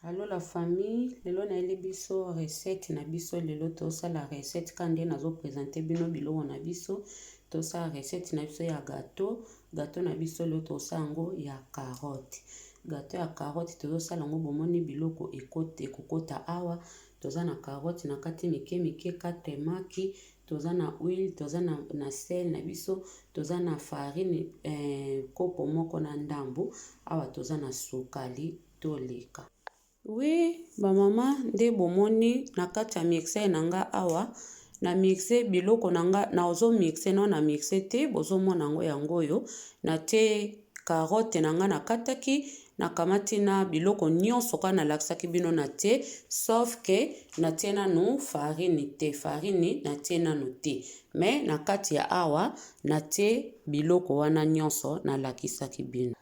Allo la famille, lelo nayeli biso recette na biso. Lelo tosala recette ka nde nazo présenter bino biloko na biso. Tosala recette na biso ya gâteau. Gâteau na biso lelo tosala yango ya carotte. Gâteau ya carotte tozosala yango, bomoni biloko ekokota awa. Toza na carotte na kati mike mike, 4 maki, toza na huile, toza na sel na biso, toza na farine kopo moko na ndambu. Awa toza na sukali toleka. Oui, bamama, nde bomoni na kati ya mixeur na nga awa, na mixe biloko na nga, nazomixe no na mixe te. Bozomona yango, yango oyo natie carotte na nga, nakataki, nakamati na biloko nyonso kaka nalakisaki bino natie, sauf que natie nanu farine te. Farine natie nanu te, mais na kati ya awa natie biloko wana nyonso nalakisaki bino.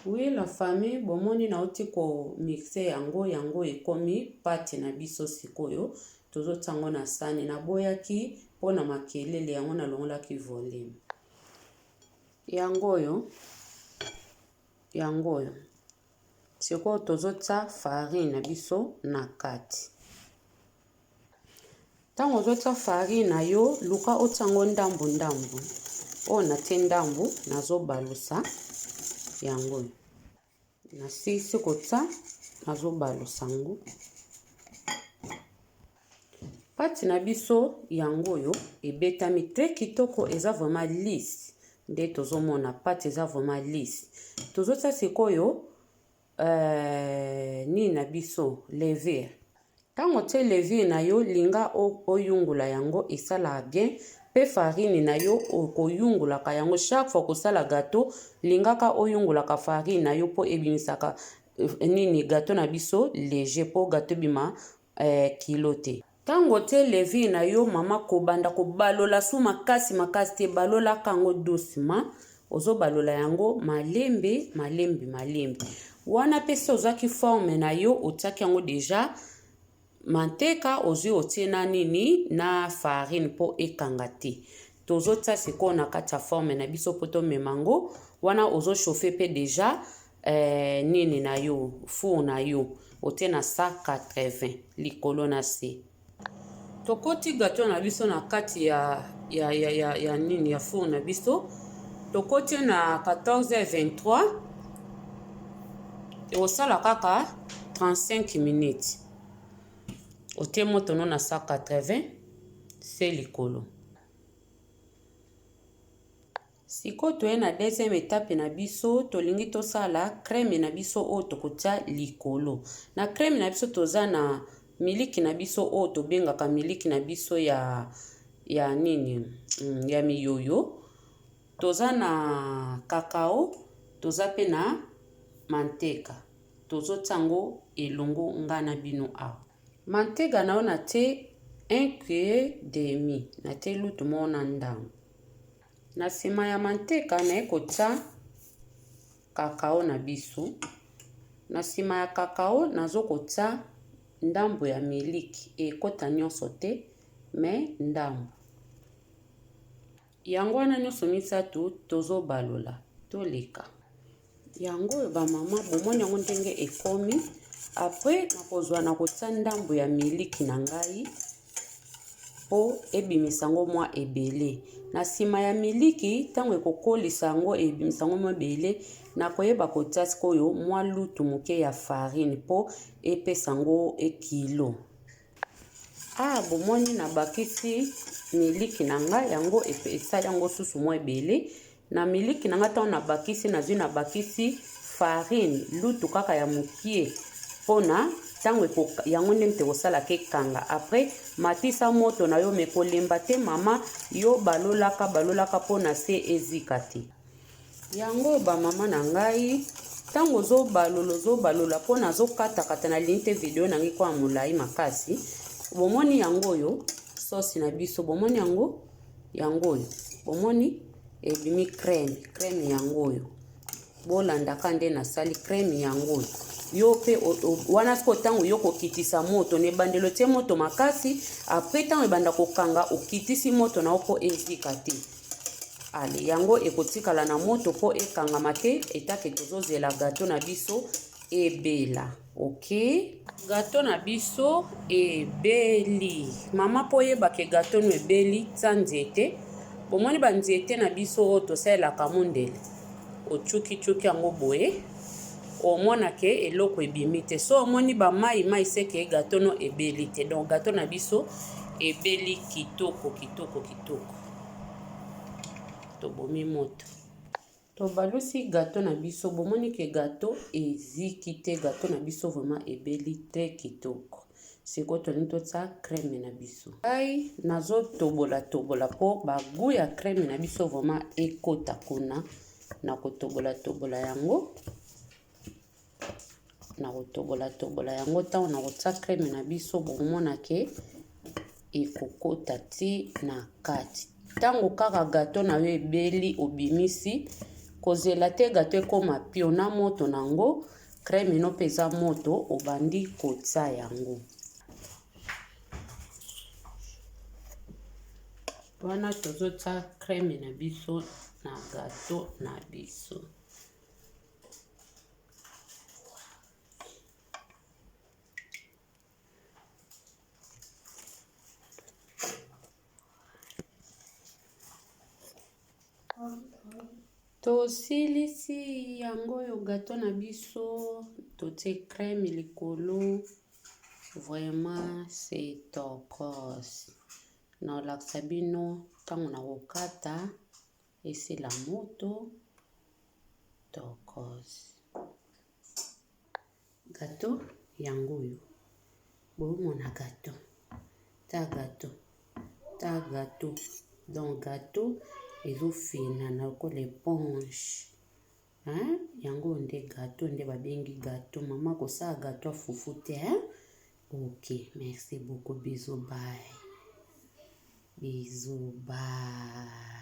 Oui la famille, bomoni nauti komixe yango, yango ekomi pâte na biso. Sikoyo tozotia yango na sani. Naboyaki mpona makelele, yango nalongolaki volume. Yango oyo, yango oyo. Sikoyo tozotia farine na biso na kati. Ntango ozotia farine na yo, luka otia yango ndambu ndambu. Oyo natie ndambu, nazobalusa yango oyo. Nasilisi kotia, nazobalusa yango. Pâte na biso yango oyo ebetami très kitoko, eza vraiment lisse. Nde tozomona pâte eza vraiment lisse. Tozotia sikoyo nini na biso, levure. Ntango otie levure na yo, linga oyungula yango, esalaka bien. Mpe farine na yo, okoyungulaka yango chaque fois kosala gâteau. Lingaka oyungulaka farine na yo mpo ebimisaka nini, gâteau na biso léger, mpo gâteau ebima kilo te. Ntango otie levure na yo, mama, kobanda kobalola su makasi makasi te. Balolaka yango doucement, ozobalola yango malembe malembe malembe wana. Mpe so ozwaki forme na yo, otiaki yango déjà manteka, ozwi otie na nini, na farine mpo ekanga te. Tozotia sikoyo na kati ya forme na biso mpo tomema yango wana. Ozochauffe mpe déjà nini na yo, four na yo, otie na 180 likolo na se. Tokoti gâteau na biso na kati ya nini, ya four na biso. Tokoti na 14h23, ekosala kaka 35 minutes. Otie moto no na 180 se likolo. Sikoyo toye na deuxième étape na biso. Tolingi tosala crème na biso oyo tokotia likolo. Na crème na biso, toza na miliki na biso oyo tobengaka miliki na biso ya nini, ya miyoyo. Toza na cacao, toza mpe na manteka. Tozotia yango elongo nga na bino awa. Manteka na yo, natie 1 cuillère demi, natie lutu moko na ndambo. Na nsima ya manteka, naye kotia cacao na biso. Na nsima ya cacao, nazokotia ndambo ya miliki. Ekota nyonso te, mais ndambo. Yango wana nyonso misato tozobalola toleka. Yango oyo, bamama, bomoni yango ndenge ekomi. Après nakozwa, na kotia ndambo ya miliki na ngai mpo ebimisa yango mwa ebele. Na nsima ya miliki, ntango ekokolisa yango, ebimisa yango mwa ebele, nakoyeba kotia sikoyo mwa lutu moke ya farine mpo epesa yango ekilo. Ah, bomoni, nabakisi miliki na ngai, yango esali yango susu mwa ebele. Na miliki na ngai, ntango nabakisi, nazwi, nabakisi farine lutu kaka ya mokie, mpona ntango yango nde moto ekosalaka ekanga. Après matisa moto na yo, mais kolemba te, mama. Yo balolaka, balolaka mpona se ezika te. Yango, bamama na ngai, ntango ozobalola, ozobalola mpona azokatakata, nalingi te video na ngai kwa molai makasi. Bomoni yango oyo, sauce na biso, bomoni yango, yango oyo, bomoni ebimi crème. Crème yango oyo, bolandaka nde nasali crème yango oyo. Yo mpe wana sikoyo, ntango yo kokitisa moto, na ebandelo otie moto makasi. Après, ntango ebanda kokanga, okitisi moto na yo mpo ezika te. Ale, yango ekotikala na moto mpo ekangama te etake. Tozozela gâteau na biso. Ebela ok. Gateau na biso ebeli. Mama mpo oyeba ke gateau no ebeli, tia nzete. Bomoni ba nzete na biso oyo tosalelaka mundele, otshuki-tshuki yango boye, omona ke eloko ebimi te. So omoni ba mayi mayi se ke gateau no ebeli te. Donc gateau na biso ebeli kitoko kitoko kitoko. Tobomi moto. Tobalusi gateau na biso, bomoni ke gateau eziki te, gateau na biso vraiment ebeli très kitoko. Sikoyo tolingi totia crème na biso. Ngai nazo tobola tobola po ba gout ya crème na biso vraiment ekota kuna. Na kotobola tobola yango, na kotobola tobola yango ntango na kotia crème na biso bokomona ke ekokota ti na kati. Ntango kaka gateau na yo ebeli obimisi, kozela te gateau ekoma pio na moto na yango, crème no mpe eza moto obandi kotia yango. Wana tozotia crème na biso na gateau na biso. Tosilisi yango oyo gateau na biso totie crème likolo vraiment c'est tokos. Nakolakisa bino ntango nakokata esila moto tokos. Gateau yango oyo bomona gateau ta gateau ta gateau donc gateau ezofinana lokola eponge hein? Yango oyo nde gateau nde babengi gateau. Mama kosala gateau ya fufu te hein? Ok, merci beaucoup, bisous, bye, bisous, bye.